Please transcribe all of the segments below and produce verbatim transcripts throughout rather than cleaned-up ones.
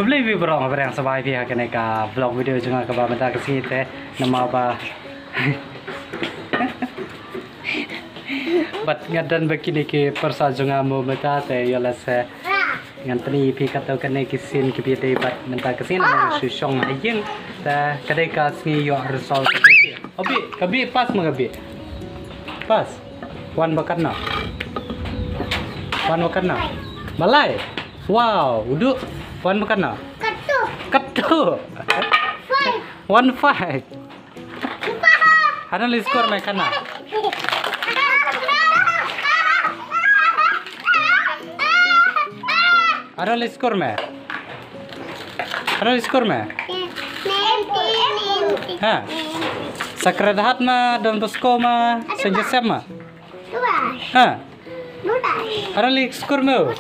Khublei phi baroh, nga pdiang sngewbha ïa phi ha kane ka vlog video jong nga kaba mynta ka sngi te namar ba bad nga don ba kine ki pyrsa jong nga mo mynta te ïoh lehse ngan pyni ïa phi kato kane ki sien kiba ïadei bad mynta ka sngi namar nga shu shong ha ïing te ka dei ka sngi ïoh result. Ka bi, ka bi, pass ma ka bi. Pass. Wan ba katno? Wan ba katno? Balei? Wow, u duk. Wan ba katno? Katto. Katto. Five. One five. Hano leh score me katno? Hano leh score me? Hano leh score me? Ha. Sacred Heart ma, Don Bosco ma, Saint Joseph ma? Ha. Hano leh score me?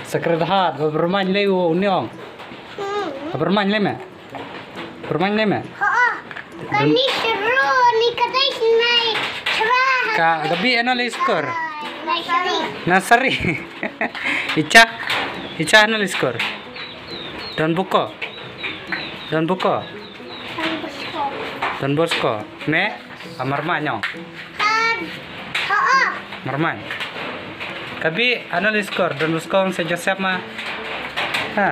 Sacred Heart, ba byrmain leh u niong. Ba byrmain leh me? Byrmain leh me? Ka ni seru, ni ka dei nai chra. Ka, ka bi hano leh score? Nursery. Nursery. Icha, icha hano leh score? Don Bosco. Don Bosco. Don Bosco. Me? Amar ma nyong. Marmai. Ka bi hano leh score? Don Bosco, Saint Joseph ma? Ha.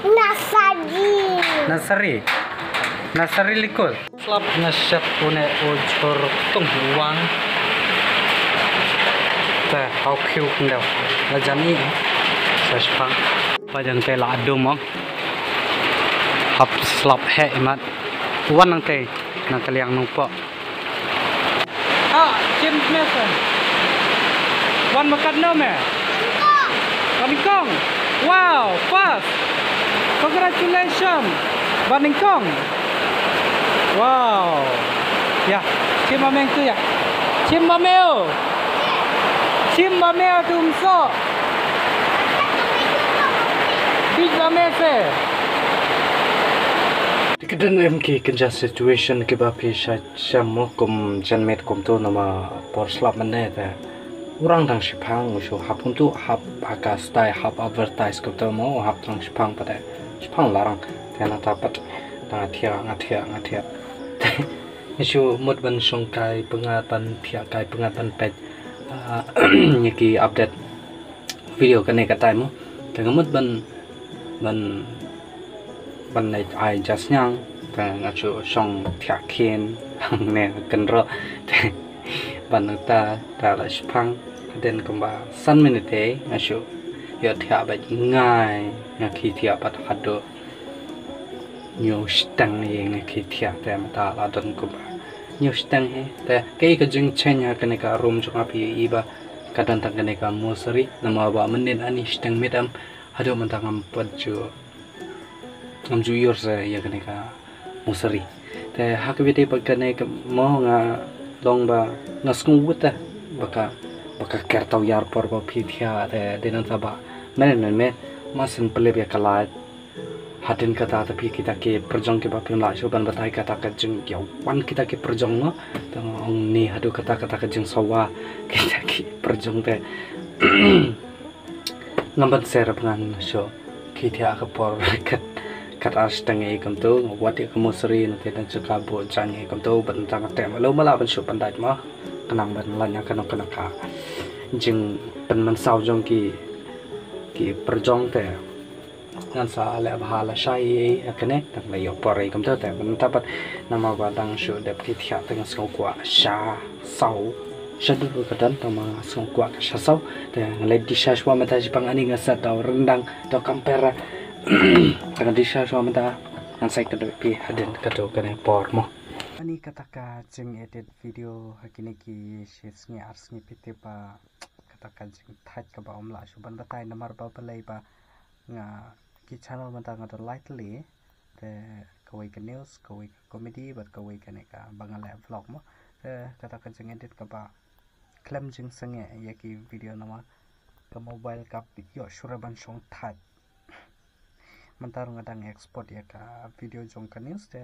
Nursery. Nursery. Nursery likul. Slap nga shet une u jhur tung wang. Te hau khiu kyndew. La jani. Sa shpang. Ba jang te la dum ong. Hap slap he imat. Wan nang te nang kaliang nung po. Ah, James Mason. Wan makat no me? Wan kong. Wow, pass. Congratulations. Wan kong. Wow. Ya, chim ameng tu ya. Chim ameo. Chim ameo tu umso. Big amese. Ki don em ki kynja situation kiba phi sha shem mo kum janmiet kumto namar por slap mynne te u rang dang shipang u shu hap kumto hap ha ka stai hap advertise kumto mo u hap dang shipang pat te shipang la rang te nangta pat dang nga thiah nga thiah nga thiah te nga shu mut ban shong kai pyngngad ban thiah kai pyngngad ban peit ïa ki update video kane ka time mo te nga mut ban ban ban ai jas nyang te nga chu shong thiah khin ne kan ro te ban ta ta la shipang den kumba san minute nga chu ïoh thiah ba ngai nga khi thiah pat haduh ñiew shiteng ïa nga khi thiah te mynta la don kumba ñiew shiteng hi te kei ka jingcheng ha kane ka room jong nga phi i ba ka don tang kane ka mosari namar ba mynnin ani shiteng miet em haduh mynta ngam pat ju ngam ju ïoh sa ïa kane ka mosari te ha ka bit ba kane ka mo nga long ba nga sngew wut te ba ka ba ka ker taw ïar por ba phi thiah te de nang ta ba men men men ma sin pelip ïa ka light. Hadien kata te phi kita ki pyrjong kiba phim lah shuh ban batai kata ka jingïawan kita ki pyrjong mo. Te nga ong ni haduh kata kata ka jingsawa kita ki pyrjong te ngam ban ser ba ngan shuh ki thiah ka por kat kat ar shiteng ïa kumto nga wad ïa ka mosari na te dang chuka bo jang ïa kumto ban tang te ma lo ma lah ban shuh ban dait mo. Ka nang ban lanya ka nong ka nong ka jingpynmynsaw jong ki ki pyrjong te. Ngan sa leh bha lashai ïa kane tang la ïoh por ïa kumta te mynta pat namar ba dang shu dep ki thiah te nga sngew kwah sha saw sha dur ka don tang ma nga sngew kwah ka sha saw te nga leh di sha shwa mynta shipang ani nga sa daw rendang daw kampera tang di sha shwa mynta ngan sa ïa ka dep ki hadien ka to kane por mo. Ani kata ka jing edit video ha kine ki shi sngi ar sngi phi tip ba kata ka jingthait kaba ym lah shuh ban batai namar ba balei ba nga ki channel mynta nga don lai tylli te kawei ka news kawei ka comedy bad kawei kane kaba nga leh vlog mo te kata ka jingedit kaba khlem jingsngewbha ïa ki video namar ka mobile ka ïoh shuh ban shong thait. Mynta ruh nga dang export ïa ka video jong ka news te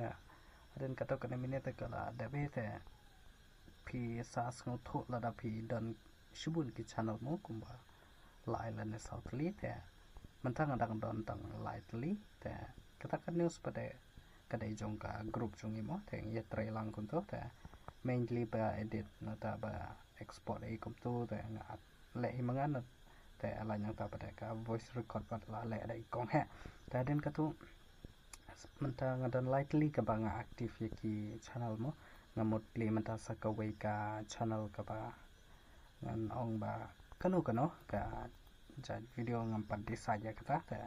hadien kato kane minit te ka la dep hi te phi sa sngewthuh lada phi don shibun ki channel mo kumba lai lane saw tylli te Mynta nga dang don tang lai tylli te kata ka news pat ka dei jong ka group jong ngi mo, te ngi ïatrei lang kumto te mainly ba edit nangta ba export ei kumto te nga leh hi ma nga na te la nangta pat ka voice record pat la leh da i kong heh. Te hadien katu mynta nga don lai tylli kaba nga active ïa ki channel mo, nga mut plie mynta sa kawei ka channel kaba ngan ong ba kano kano ka jait video ngam pat decide ïa kata te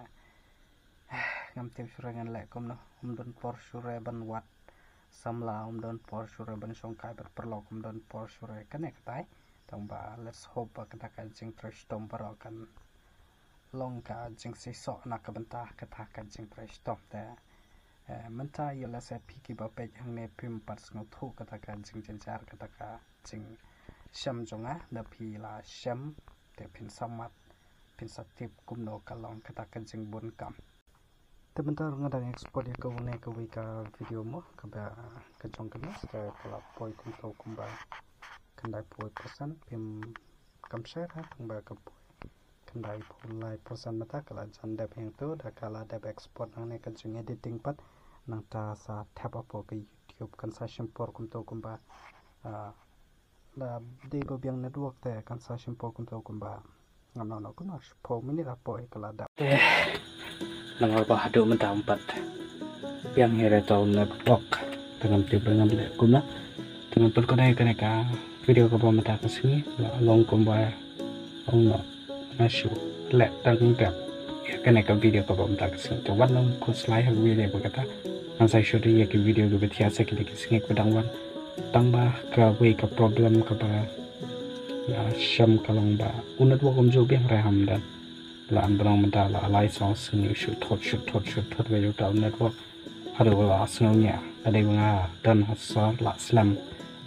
ngam tip shuh re ngan leh kumno, um don por shuh re ban wad samla, um don por shuh re ban shongkai bad paralok, um don por shuh re kane katai. Tang ba let's hope ba kata ka jingtrei shitom baroh kan long ka jingseisoh na ka bynta kata ka jingtrei shitom te. Eh, mynta ïa lehse phi kiba peit hangne phim pat sngewthuh kata ka jingjynjar kata ka jingshem jong nga, da phi la shem te phin sa mad phin sa tip kumno ka long kata ka jingbun kam. Te mynta ruh nga dang export ïa kawei ne kawei ka video mo kaba ka jong kane ka la poi kumto kumba khyndai poi percent, phim kam share ha tang ba ka poi khyndai poi lai percent mynta ka la jan dep hangto da ka la dep export nangne ka jing editing pat nangta sa thep hapoh ka YouTube kan sa shim por kumto kumba, ah, la dei ba biang network te kan sa shim por kumto kumba ngam nang nang kumno shiphew minit hapoh ka la dep. Te namar ba haduh mynta um pat biang hi re ta u network te ngam tip ba ngam leh kumno. Te ngam pat kane kane ka video kaba mynta ka sngi la long kumba ong noh nga shu leh tang dep ïa kane ka video kaba mynta ka sngi. Te wat nang khuslai ha video ba kata ngan sa shu ïa ki video kiba thiah sa kine ki sngi kiba dang wan. Tang ba kawei ka problem kaba nga shem ka long ba u network um ju biang re ha mynta. La an bnong mynta la lai saw sngi shu thot shu thot shu thot ba ïa uta u network. Haduh la sngew nia la dei ba nga don ha sor la slem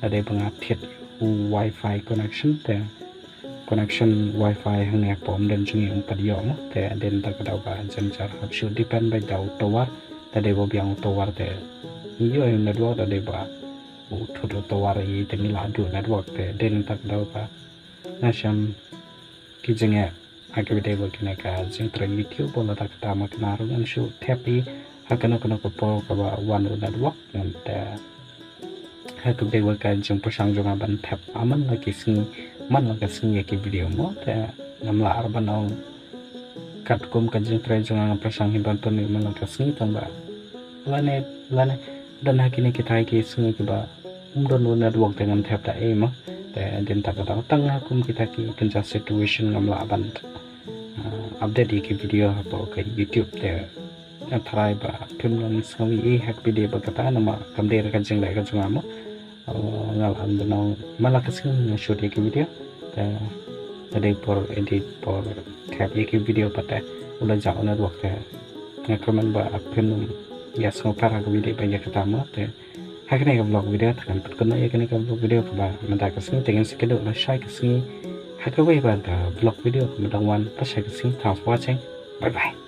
la dei ba nga thied u wifi connection te connection wifi hangne pom den jong ngi um pat ïoh mo te den ta ka daw ba jynjar hap shu depend ba da u tower. Ta dei ba biang u tower te ngi ïoh network, ta dei ba u thut u tower i te ngi la duh network te den ta ka daw ba nga shem ki jingeh ha ka video ba kine ka jingtrei YouTube ba la ta ka ta ma kane ruh ngan shu thep i ha kano kano ka por kaba wan u network ngan te ha ka video ba ka jingpyrshang jong nga ban thep a man la ki sngi man la ka sngi ïa ki video mo te ngam lah ar ban ong katkum ka jingtrei jong nga nga pyrshang hi ban pynmih man la ka sngi tang ba lane lane don ha kine kita ki sngi kiba um don u network te ngam thep da ei mo. Te din ta ka dang tang ha kum kita ki kynja situation ngam lah ban, ah, update ïa ki video hapoh ka YouTube te nga tharai ba phim nang sngew ïa ha ka video ba kata namar kam dei ka jingleh ka jong nga mo. Nga la an bynong man la ka sngi nga shoot ïa ki video te nga dei por edit por thep ïa ki video pat te u la jah u network te nga kyrmen ba phim ïa sngewthuh ha ka video ba ïa kata mo te ha kane ka vlog video te kan pynkynmaw ïa kane ka vlog video kaba mynta ka sngi te ngin sa kynduh la shai ka sngi ha kawei pat ka vlog video kaba dang wan. Te shai ka sngi, thanks for watching, bye bye.